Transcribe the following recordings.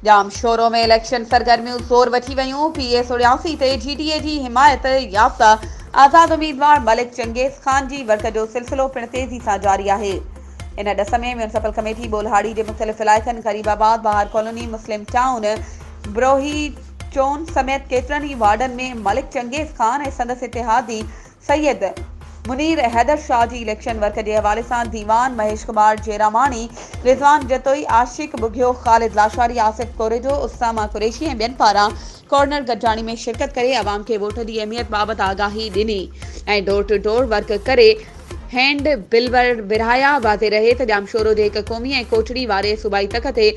Jamshoro ۾ election سرگرميون زور وٺي ويون، پي ايس 79 تي جي ڊي اي جي حمايت يافته آزاد اميدوار ملڪ چنگيز خان جي ورڪ جو سلسلو پڻ تيزي سان جاري آهي. ان ڏس ۾ ميونسپل ڪميٽي ٻولهاڙي جي مختلف علائقن غريب آباد، بهار ڪالوني، مسلم ٽائون، بروهي چون سميت ڪيترن ئي وارڊن ۾ ملڪ چنگيز خان ۽ سندس اتحادي سيد منير حيدر شاهه جي اليڪشن ورڪ جي حوالي سان ديوان مهيش ڪمار جيراماڻي، رضوان جتوئي، عاشق ٻگهيو، خالد لاشاري، آصف ڪوريجو، اسامه قريشي ۽ ٻين پاران ڪارنر گڏجاڻي ۾ شرڪت ڪري عوام کي ووٽ جي اهميت بابت آگاهي ڏني ۽ ڊور ٽو ڊور ورڪ ڪري هينڊ بل ورهايا. واضح رهي ته ڄامشورو جي هڪ قومي ۽ ڪوٽڙي واري صوبائي تڪ تي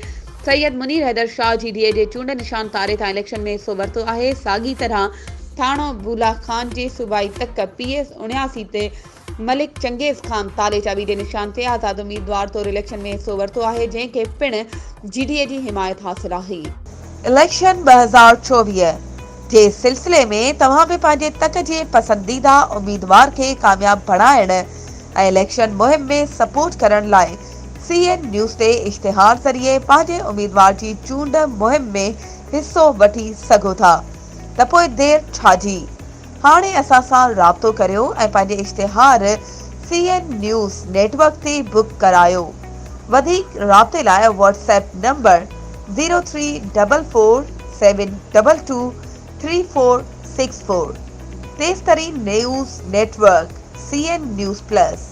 سيد منير حيدر شاهه جي ڊي اي جي چونڊ نشان تاري تان اليڪشن ۾ حصو ورتو آهي. ساڳي طرح ٿاڻو بولا خان جي صوبائي تڪ پي ايس 79 تي ملڪ چنگيز خان تالي چاٻي جي نشان تي آزاد اميدوار طور اليڪشن ۾ حصو ورتو آهي جنهن کي پڻ جي ڊي اي جي حمايت حاصل آهي. اليڪشن 2024 جي سلسلي ۾ توهان به پنهنجي تڪ جي پسنديده اميدوار کي ڪامياب بڻائڻ ۽ اليڪشن مهم ۾ سپورٽ ڪرڻ لاء سي اين نيوز تي اشتهار ذريعي پنهنجي اميدوار جي چونڊ مهم ۾ حصو وٺي سگهو ٿا ته پوء دير ڇا جي؟ هاڻي اسان سان رابطو ڪريو ۽ پنهنجي اشتهار سي اين نيوز نيٽ ورڪ تي بڪ ڪرايو. وڌيڪ رابطي لاء Whats app number zero three double four seven double two three four six four. تيز ترين news network C N news plus.